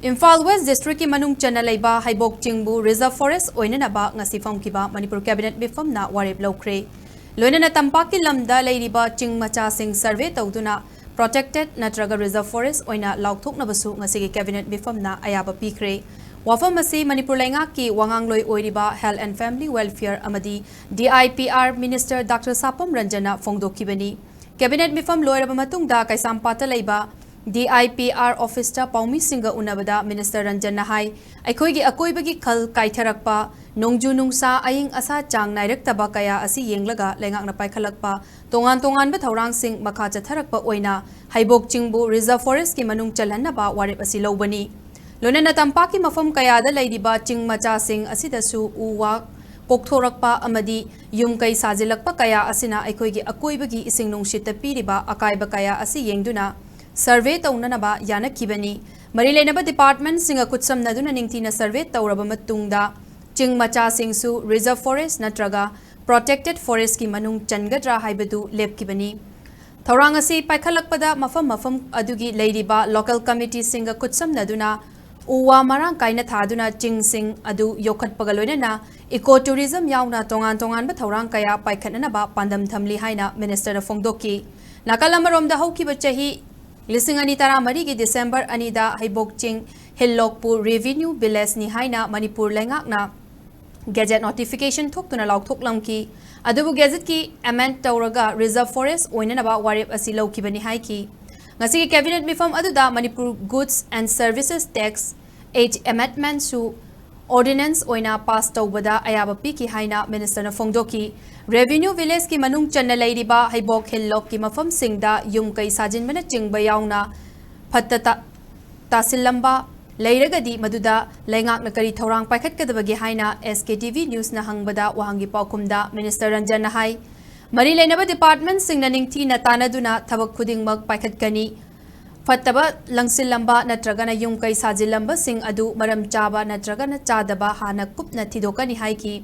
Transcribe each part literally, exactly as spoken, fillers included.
Imphal west ꯗꯤꯁꯇ꯭ꯔꯤꯛꯀꯤ ꯃꯅꯨꯡ ꯆꯟꯅ ꯂꯩꯕ ꯍꯩꯕꯣꯛ ꯆꯤꯡꯕꯨ ꯔꯤꯖꯔꯚ ꯐꯣꯔꯦꯁ ꯑꯣꯏꯅꯅꯕ ꯉꯁꯤ ꯐꯝꯈꯤꯕ ꯃꯅꯤꯄꯨꯔ ꯀꯦꯕꯤꯅꯦꯠ ꯃꯤꯐꯝꯅ ꯋꯥꯔꯦꯞ ꯂꯧꯈ꯭ꯔꯦ꯫ ꯂꯣꯏꯅꯅ ꯇꯝꯄꯥꯛꯀꯤ ꯂꯝꯗ ꯂꯩꯔꯤꯕ ꯆꯤꯡ ꯃꯆꯥꯁꯤꯡ ꯁꯔꯚꯦ ꯇꯧꯗꯨꯅ ꯄ꯭ꯔꯣꯇꯦꯛꯇꯦꯗ ꯅꯠꯇ꯭ꯔꯒ ꯔꯤꯖꯔꯚ ꯐꯣꯔꯦꯁ ꯑꯣꯏꯅ ꯂꯥꯎꯊꯣꯛꯅꯕꯁꯨ ꯉꯁꯤꯒꯤ ꯀꯦꯕꯤꯅꯦꯠ ꯃꯤꯐꯝꯅ ꯑꯌꯥꯕ ꯄꯤꯈ꯭ꯔꯦ꯫ ꯋꯥꯐꯝ ꯑꯁꯤ ꯃꯅꯤꯄꯨꯔ ꯂꯩꯉꯥꯛꯀꯤ ꯋꯥꯉꯥꯡꯂꯣꯏ ꯑꯣꯏꯔꯤꯕ Health and Family Welfare ꯑꯃꯗꯤ D I P R Minister Doctor Sapam ꯔꯟꯖꯟꯅ ꯐꯣꯡꯗꯣꯛꯈꯤꯕꯅꯤ꯫ ꯀꯦꯕꯤꯅꯦꯠ ꯃꯤꯐꯝ ꯂꯣꯏꯔꯕ ꯃꯇꯨꯡꯗ ꯀꯩꯁꯥꯝꯄꯥꯠꯇ ꯂꯩꯕ D I P R officeꯇ ꯄꯥꯎꯃꯤꯁꯤꯡꯒ ꯎꯅꯕꯗ Minister ꯔꯟꯖꯟꯅ ꯍꯥꯏ, ꯑꯩꯈꯣꯏꯒꯤ ꯑꯀꯣꯏꯕꯒꯤ ꯈꯜ ꯀꯥꯏꯊꯔꯛꯄ, ꯅꯣꯡꯖꯨ ꯅꯨꯡꯁꯥ ꯑꯏꯪ ꯑꯁꯥ ꯆꯥꯡ ꯅꯥꯏꯔꯛꯇꯕ ꯀꯌꯥ ꯑꯁꯤ ꯌꯦꯡꯂꯒ ꯂꯩꯉꯥꯛꯅ ꯄꯥꯏꯈꯠꯂꯛꯄ ꯇꯣꯉꯥꯟ ꯇꯣꯉꯥꯟꯕ ꯊꯧꯔꯥꯡꯁꯤꯡ ꯃꯈꯥ ꯆꯠꯊꯔꯛꯄ ꯑꯣꯏꯅ ꯍꯩꯕꯣꯛ ꯆꯤꯡꯕꯨ ꯔꯤꯖꯔꯚ ꯐꯣꯔꯦꯁꯀꯤ ꯃꯅꯨꯡ ꯆꯜꯍꯟꯅꯕ ꯋꯥꯔꯦꯞ ꯑꯁꯤ ꯂꯧꯕꯅꯤ꯫ ꯂꯣꯏꯅꯅ ꯇꯝꯄꯥꯛꯀꯤ ꯃꯐꯝ ꯀꯌꯥꯗ ꯂꯩꯔꯤꯕ ꯆꯤꯡ ꯃꯆꯥꯁꯤꯡ ꯑꯁꯤꯗꯁꯨ ꯎ ꯋꯥ ꯀꯣꯛꯊꯣꯔꯛꯄ ꯑꯃꯗꯤ ꯌꯨꯝ ꯀꯩ ꯁꯥꯖꯤꯜꯂꯛꯄ ꯀꯌꯥ ꯑꯁꯤꯅ ꯑꯩꯈꯣꯏꯒꯤ ꯑꯀꯣꯏꯕꯒꯤ ꯏꯁꯤꯡ ꯅꯨꯡꯁꯤꯠꯇ ꯄꯤꯔꯤꯕ ꯑꯀꯥꯏꯕ ꯀꯌꯥ ꯑꯁꯤ ꯌꯦꯡꯗꯨꯅ ꯁꯔꯚꯦ ꯇꯧꯅꯅꯕ ꯌꯥꯅꯈꯤꯕꯅꯤ꯫ ꯃꯔꯤ ꯂꯩꯅꯕ ꯗꯤꯄꯥꯔꯠꯃꯦꯟꯠꯁꯤꯡꯒ ꯈꯨꯠꯁꯝꯅꯗꯨꯅ ꯅꯤꯡꯊꯤꯅ ꯁꯔꯚꯦ ꯇꯧꯔꯕ ꯃꯇꯨꯡꯗ ꯆꯤꯡ ꯃꯆꯥꯁꯤꯡꯁꯨ ꯔꯤꯖꯔꯚ ꯐꯣꯔꯦꯁ ꯅꯠꯇ꯭ꯔꯒ ꯄ꯭ꯔꯣꯇꯦꯛꯇꯦꯗ ꯐꯣꯔꯦꯁꯀꯤ ꯃꯅꯨꯡ ꯆꯟꯒꯗ꯭ꯔꯥ ꯍꯥꯏꯕꯗꯨ ꯂꯦꯞꯈꯤꯕꯅꯤ꯫ ꯊꯧꯔꯥꯡ ꯑꯁꯤ ꯄꯥꯏꯈꯠꯂꯛꯄꯗ ꯃꯐꯝ ꯃꯐꯝ ꯑꯗꯨꯒꯤ ꯂꯩꯔꯤꯕ ꯂꯣꯀꯦꯜ ꯀꯃꯤꯇꯤꯁꯤꯡꯒ ꯈꯨꯠꯁꯝꯅꯗꯨꯅ ꯎ ꯋꯥ ꯃꯔꯥꯡ ꯀꯥꯏꯅ ꯊꯥꯗꯨꯅ ꯆꯤꯡꯁꯤꯡ ꯑꯗꯨ ꯌꯣꯛꯈꯠꯄꯒ ꯂꯣꯏꯅꯅ ꯏꯀꯣ ꯇꯨꯔꯤꯖꯝ ꯌꯥꯎꯅ ꯇꯣꯉꯥꯟ ꯇꯣꯉꯥꯟꯕ ꯊꯧꯔꯥꯡ ꯀꯌꯥ ꯄꯥꯏꯈꯠꯅꯅꯕ ꯄꯥꯟꯗꯝ ꯊꯝꯂꯤ ꯍꯥꯏꯅ ꯃꯤꯅꯤꯁꯇꯔꯅ ꯐꯣꯡꯗꯣꯛꯈꯤ꯫ ꯅꯥꯀꯜ ꯑꯃꯔꯣꯝꯗ ꯍꯧꯈꯤꯕ ꯆꯍꯤ ꯂꯤꯁꯤꯡ ꯑꯅꯤ ꯇꯔꯥꯃꯔꯤꯒꯤ ꯗꯤꯁꯦꯝꯕꯔ ꯑꯅꯤꯗ ꯍꯩꯕꯣꯛ ꯆꯤꯡ ꯍꯤꯜꯂꯣꯛꯄꯨ ꯔꯦꯚꯤꯅ꯭ꯌꯨ ꯚꯤꯂꯦꯖꯅꯤ ꯍꯥꯏꯅ ꯃꯅꯤꯄꯨꯔ ꯂꯩꯉꯥꯛꯅ ꯒꯦꯖꯦꯠ ꯅꯣꯇꯤꯐꯤꯀꯦꯁꯟ ꯊꯣꯛꯇꯨꯅ ꯂꯥꯎꯊꯣꯛꯂꯝꯈꯤ꯫ ꯑꯗꯨꯕꯨ ꯒꯦꯖꯦꯠꯀꯤ ꯑꯦꯃꯦꯟꯗ ꯇꯧꯔꯒ ꯔꯤꯖꯔꯚ ꯐꯣꯔꯦꯁ ꯑꯣꯏꯅꯅꯕ ꯋꯥꯔꯦꯞ ꯑꯁꯤ ꯂꯧꯈꯤꯕꯅꯤ ꯍꯥꯏꯈꯤ꯫ ꯉꯁꯤꯒꯤ ꯀꯦꯕꯤꯅꯦꯠ ꯃꯤꯐꯝ ꯑꯗꯨꯗ Manipur Goods and Services Tax Act ꯑꯦꯃꯦꯟꯗꯃꯦꯟꯠꯁꯨ ordinance ꯑꯣꯏꯅ ꯄꯥꯁ ꯇꯧꯕꯗ ꯑꯌꯥꯕ ꯄꯤꯈꯤ ꯍꯥꯏꯅ ꯃꯤꯅꯤꯁꯇꯔꯅ ꯐꯣꯡꯗꯣꯛꯈꯤ꯫ ꯔꯦꯚꯤꯅ꯭ꯌꯨ ꯚꯤꯂꯦꯖꯀꯤ ꯃꯅꯨꯡ ꯆꯟꯅ ꯂꯩꯔꯤꯕ ꯍꯩꯕꯣꯛ ꯍꯤꯜꯂꯣꯛꯀꯤ ꯃꯐꯝꯁꯤꯡꯗ ꯌꯨꯝ ꯀꯩ ꯁꯥꯖꯤꯟꯕꯅꯆꯤꯡꯕ ꯌꯥꯎꯅ ꯐꯠꯇ ꯇꯥ-, ꯇꯥꯁꯤꯜꯂꯝꯕ ꯂꯩꯔꯒꯗꯤ ꯃꯗꯨꯗ ꯂꯩꯉꯥꯛꯅ ꯀꯔꯤ ꯊꯧꯔꯥꯡ ꯄꯥꯏꯈꯠꯀꯗꯕꯒꯦ ꯍꯥꯏꯅ S K T V Newsꯅ ꯍꯪꯕꯗ ꯋꯥꯍꯪꯒꯤ ꯄꯥꯎꯈꯨꯝꯗ ꯃꯤꯅꯤꯁꯇꯔ ꯔꯟꯖꯟꯅ ꯍꯥꯏ, ꯃꯔꯤ ꯂꯩꯅꯕ ꯗꯤꯄꯥꯔꯠꯃꯦꯟꯠꯁꯤꯡꯅ ꯅꯤꯡꯊꯤꯅ ꯇꯥꯟꯅꯗꯨꯅ ꯊꯕꯛ ꯈꯨꯗꯤꯡꯃꯛ ꯄꯥꯏꯈꯠꯀꯅꯤ꯫ ꯐꯠꯇꯕ ꯂꯪꯁꯤꯜꯂꯝꯕ ꯅꯠꯇ꯭ꯔꯒꯅ ꯌꯨꯝ ꯀꯩ ꯁꯥꯖꯤꯜꯂꯝꯕꯁꯤꯡ ꯑꯗꯨ ꯃꯔꯝ ꯆꯥꯕ ꯅꯠꯇ꯭ꯔꯒꯅ ꯆꯥꯗꯕ ꯍꯥꯟꯅ ꯀꯨꯞꯅ ꯊꯤꯗꯣꯛꯀꯅꯤ ꯍꯥꯏꯈꯤ꯫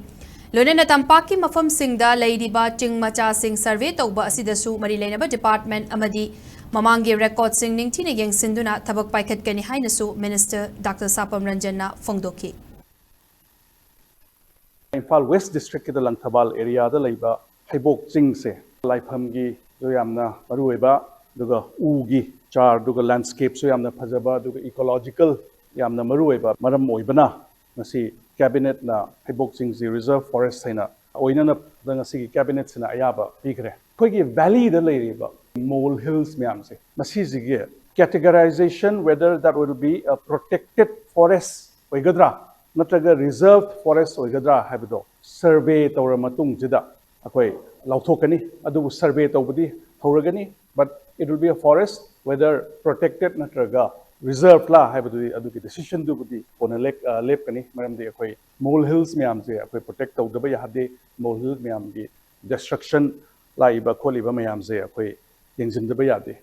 ꯂꯣꯏꯅꯅ ꯇꯝꯄꯥꯛꯀꯤ ꯃꯐꯝꯁꯤꯡꯗ ꯂꯩꯔꯤꯕ ꯆꯤꯡ ꯃꯆꯥꯁꯤꯡ ꯁꯔꯚꯦ ꯇꯧꯕ ꯑꯁꯤꯗꯁꯨ ꯃꯔꯤ ꯂꯩꯅꯕ ꯗꯤꯄꯥꯔꯠꯃꯦꯟꯠ ꯑꯃꯗꯤ ꯃꯃꯥꯡꯒꯤ ꯔꯦꯀꯣꯔꯗꯁꯤꯡ ꯅꯤꯡꯊꯤꯅ ꯌꯦꯡꯁꯤꯟꯗꯨꯅ ꯊꯕꯛ ꯄꯥꯏꯈꯠꯀꯅꯤ ꯍꯥꯏꯅꯁꯨ ꯃꯤꯅꯤꯁꯇꯔ ꯗꯥꯛꯇꯔ ꯁꯥꯄꯝ ꯔꯟꯖꯟꯅ ꯐꯣꯡꯗꯣꯛꯈꯤ꯫ ꯏꯝꯐꯥꯜ ꯋꯦꯁ ꯗꯤꯁꯇ꯭ꯔꯤꯛꯀꯤꯗ ꯂꯪꯊꯕꯥꯜ ꯑꯦꯔꯤꯌꯥꯗ ꯂꯩꯕ ꯍꯩꯕꯣꯛ ꯆꯤꯡꯁꯦ ꯂꯥꯏꯐꯝꯒꯤꯁꯨ ꯌꯥꯝꯅ ꯃꯔꯨꯑꯣꯏꯕ, ꯑꯗꯨꯒ ꯎꯒꯤ ꯆꯥꯔ, ꯑꯗꯨꯒ ꯂꯦꯟꯁ꯭ꯀꯦꯞꯁꯨ ꯌꯥꯝꯅ ꯐꯖꯕ, ꯑꯗꯨꯒ ꯏꯀꯣꯂꯣꯖꯤꯀꯦꯜ ꯌꯥꯝꯅ ꯃꯔꯨꯑꯣꯏꯕ ꯃꯔꯝ ꯑꯣꯏꯕꯅ ꯉꯁꯤ ꯀꯦꯕꯤꯅꯦꯠꯅ ꯍꯩꯕꯣꯛ ꯆꯤꯡꯁꯤ ꯔꯤꯖꯔꯚ ꯐꯣꯔꯦꯁ ꯍꯥꯏꯅ ꯑꯣꯏꯅꯅꯕꯗ ꯉꯁꯤꯒꯤ ꯀꯦꯕꯤꯅꯦꯠꯁꯤꯅ ꯑꯌꯥꯕ ꯄꯤꯈ꯭ꯔꯦ꯫ ꯑꯩꯈꯣꯏꯒꯤ ꯚꯦꯂꯤꯗ ꯂꯩꯔꯤꯕ ꯃꯣꯜ ꯍꯤꯜꯁ ꯃꯌꯥꯝꯁꯦ, ꯃꯁꯤꯁꯤꯒꯤ categorization, whether that will be a protected forest ꯑꯣꯏꯒꯗ꯭ꯔꯥ ꯅꯠꯇ꯭ꯔꯒ ꯔꯤꯖꯔꯚ ꯐꯣꯔꯦꯁ ꯑꯣꯏꯒꯗ꯭ꯔꯥ ꯍꯥꯏꯕꯗꯣ ꯁꯔꯚꯦ ꯇꯧꯔ ꯃꯇꯨꯡꯁꯤꯗ ꯑꯩꯈꯣꯏ ꯂꯧꯊꯣꯛꯀꯅꯤ꯫ ꯑꯗꯨꯕꯨ ꯁꯔꯚꯦ ꯇꯧꯕꯗꯤ ꯍꯧꯔꯒꯅꯤ, but it will be a forest, whether protected ꯅꯠꯇ꯭ꯔꯒ ꯔꯤꯖꯔꯚꯂꯥ ꯍꯥꯏꯕꯗꯨꯗꯤ, ꯑꯗꯨꯒꯤ ꯗꯤꯁꯤꯖꯟꯗꯨꯕꯨꯗꯤ ꯀꯣꯟꯅ ꯂꯦꯞ-, ꯑ, ꯂꯦꯞꯀꯅꯤ꯫ ꯃꯔꯝꯗꯤ ꯑꯩꯈꯣꯏ ꯃꯣꯜ ꯍꯤꯜꯁ ꯃꯌꯥꯝꯁꯦ ꯑꯩꯈꯣꯏ ꯄ꯭ꯔꯣꯇꯦꯛ ꯇꯧꯗꯕ ꯌꯥꯗꯦ꯫ ꯃꯣꯜ ꯍꯤꯜ ꯃꯌꯥꯝꯒꯤ ꯗꯤꯁꯇ꯭ꯔꯛꯁꯟ ꯂꯥꯛꯏꯕ ꯈꯣꯠꯂꯤꯕ ꯃꯌꯥꯝꯁꯦ ꯑꯩꯈꯣꯏ ꯌꯦꯡꯁꯤꯟꯗꯕ ꯌꯥꯗꯦ꯫